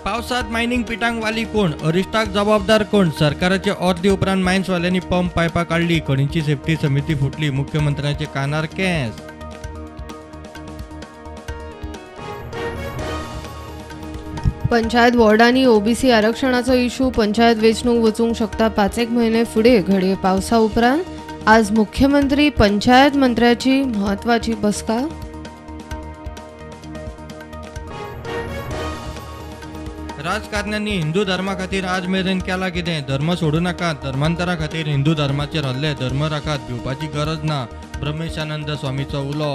पावसात मायनिंग पिटांक वाली कोण, अरिश्टाक जबाबदार कोण? सरकाराचे अर्दी उपरांत मायन्सवाल्यांनी पंप पायपां काडली, खणींची सेफ्टी समिती फुटली, मुख्यमंत्र्यांचे कानार केंस. पंचायत वॉर्डांनी ओबीसी आरक्षणाचो इशू, पंचायत वेंचणूक वचूंक शकता 5-1 म्हयने फुडें. घडये पावसा उपरांत आज मुख्यमंत्री पंचायत मंत्र्याची म्हत्वाची बसका. राजकारण्यांनी हिंदू धर्मा खातीर आज मेरेन केला कितें? धर्म सोडू नाकात, धर्मांतरा खातीर हिंदू धर्माचेर हल्ले, धर्म राखात, भिवपाची गरज ना, ब्रह्मेशानंद स्वामीचो उलो.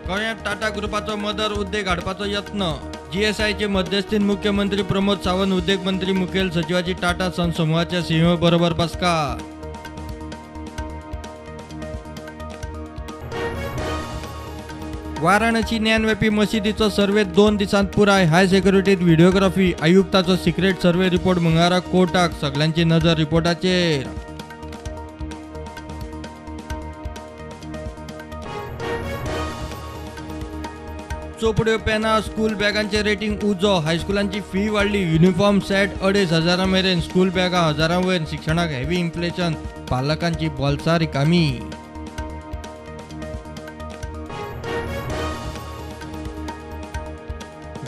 गोंयांत टाटा ग्रुपाचो मदर उद्देग हाडपाचो यत्न. जीएसआयचे मध्यस्थीन मुख्यमंत्री प्रमोद सावंत, उद्देग मंत्री मुखेल सचिवाची टाटा सन्स समूहाच्या सीईओ बरोबर बसका. वाराणसी ज्ञानव्यापी मशिदीचो सर्वे 2 दिसांत पुराय. हाय सेक्युरिटीत व्हिडिओग्राफी, आयुक्ताचो सिक्रेट सर्वे रिपोर्ट मंगळारा कोर्टाक, सगल्यांची नजर रिपोर्टाचेर. चोपड्यो, पेनां, स्कूल बॅगांचे रेटींग उजो, हायस्कुलांची फी वाडली, युनिफॉर्म सेट 2,500 मेरेन, स्कूल बॅगां 1000 वयर, शिक्षणाक हेवी इन्फ्लेशन, पालकांची बोल्सां रिकामी.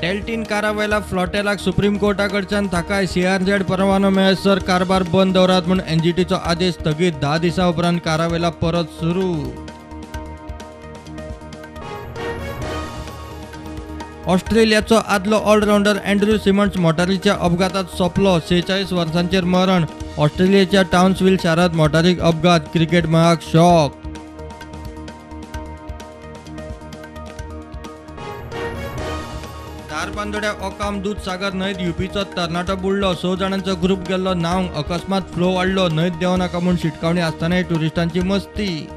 डेल्टीन कारावेला फ्लॉटेलाक सुप्रीम कोर्टाकडच्यान थाकाय. सीआरझेड परवानो मेळसर कारभार बंद दवरात म्हूण एनजीटीचो आदेश स्थगीत. 10 दिसां उपरांत कारावेला परत सुरू. ऑस्ट्रेलियाचो आदलो ऑलरावंडर अँड्रू सिमंड्स मोटारीच्या अपघातात सोंपलो. 46 वर्सांचेर मरण. ऑस्ट्रेलियेच्या टाउन्सविल शारांत मोटारीक अपघात. क्रिकेट मळाक शॉक. धारबांदोड्या ओकाम दूधसागर न्हंयत युपीचो तरणाटो बुडलो. 6 जाणांचो ग्रुप गेल्लो न्हावंक. अकस्मात फ्लो वाडलो. न्हंयत देंवो नाका म्हूण शिटकावणी आसतनाय ट्युरिस्टांची मस्ती.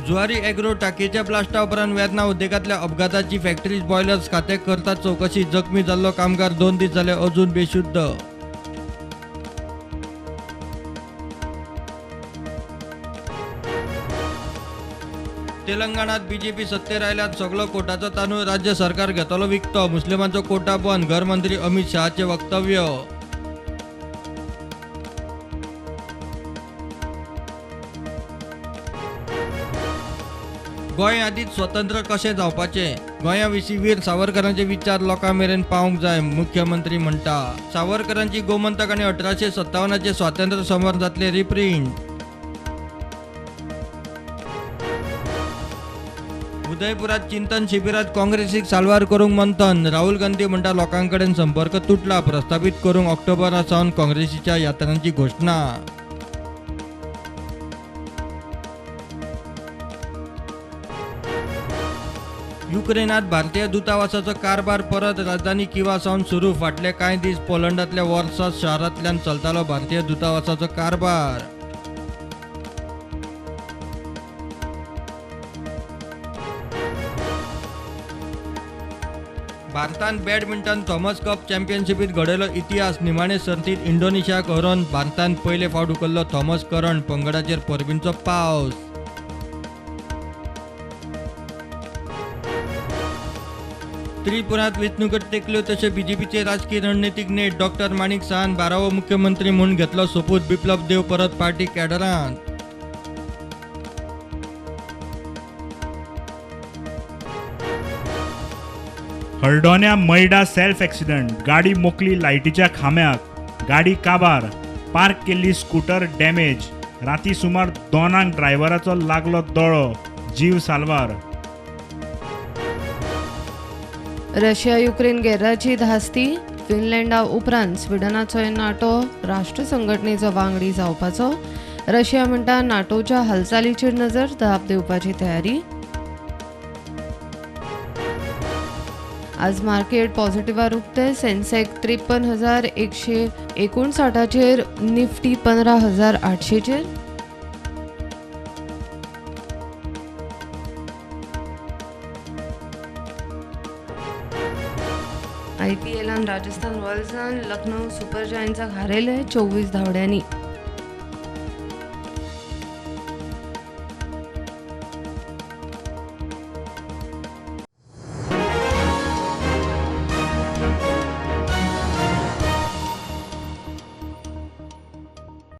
जुवारी एग्रो टाकयेच्या ब्लास्टा उपरांत वेर्ना उद्देगांतल्या अपघाताची फॅक्टरीज बॉयलर्स खातें करतात चवकशी. जखमी जाल्लो कामगार 2 दीस जाले अजून बेशुद्ध. तेलंगणात बीजेपी सत्तेर आयल्यार सगलो कोटाचो तांदूळ राज्य सरकार घेतलो विकतो. मुस्लिमांचो कोटा बंद, घरमंत्री अमित शहाचें वक्तव्य. गोंय आदींच स्वतंत्र कशें जावपाचें? गोंया विशीं वीर सावरकरांचे विचार लोकां मेरेन पावंक जाय, मुख्यमंत्री म्हणटा. सावरकरांची गोमंतक आनी 1857 स्वातंत्र्य समर जातले रिप्रिंट. उदयपुरात चिंतन शिबिरात काँग्रेसीक साल्वार करूंक मंथन. राहुल गांधी म्हणटा लोकां कडेन संपर्क तुटला. प्रस्तावीत करूंक ऑक्टोबरा सावन काँग्रेसीच्या यात्रांची घोशणा. युक्रेनात भारतीय दूतावासाचो कारभार परत राजधानी किवा सावन सुरू. फाटले कांय दीस पोलंडांतल्या वॉर्सा शारांतल्यान चलतालो भारतीय दूतावासाचो कारभार. भारतान बॅडमिंटन थॉमस कप चॅम्पियनशिपीत घडयलो इतिहास. निमाणे सर्तीत इंडोनेशियाक हरोवन भारतान पयले फावट उखल्लो थॉमस करंड. पंगडाचेर परबींचो पावस. त्रिपुरांत वेंचणुकेत तेंकल्यो तशे बीजेपीचे राजकी रणनितीक नेट. डॉक्टर माणिक साहान 12वो मुख्यमंत्री म्हूण घेतलो सोपूत. बिप्लब देव परत पार्टी कॅडरांत. हळदोण्या मैडा सेल्फ एक्सिडंट, गाडी मोकली लायटीच्या खांब्याक, गाडी काबार, पार्क केल्ली स्कूटर डॅमेज. राती सुमार 2 ड्रायव्हराचो लागलो दोळो, जीव साल्वार. रशिया युक्रेन गेर्राची धास्ती. फिनलँडा उपरांत स्विडनाचोय नाटो राष्ट्रसंघटनेचो वांगडी जावपाचो. रशिया म्हणटा नाटोच्या हालचालीचेर नजर दाब दिवपाची तयारी. आज मार्केट पॉझिटिव्हार उक्ते. सेन्सेक्स 53,159चेर, निफ्टी 15,800चेर. आयपीएलान राजस्थान रॉयल्सान लखनौ सुपर जायंट्साक हारयले 24 धांवड्यांनी.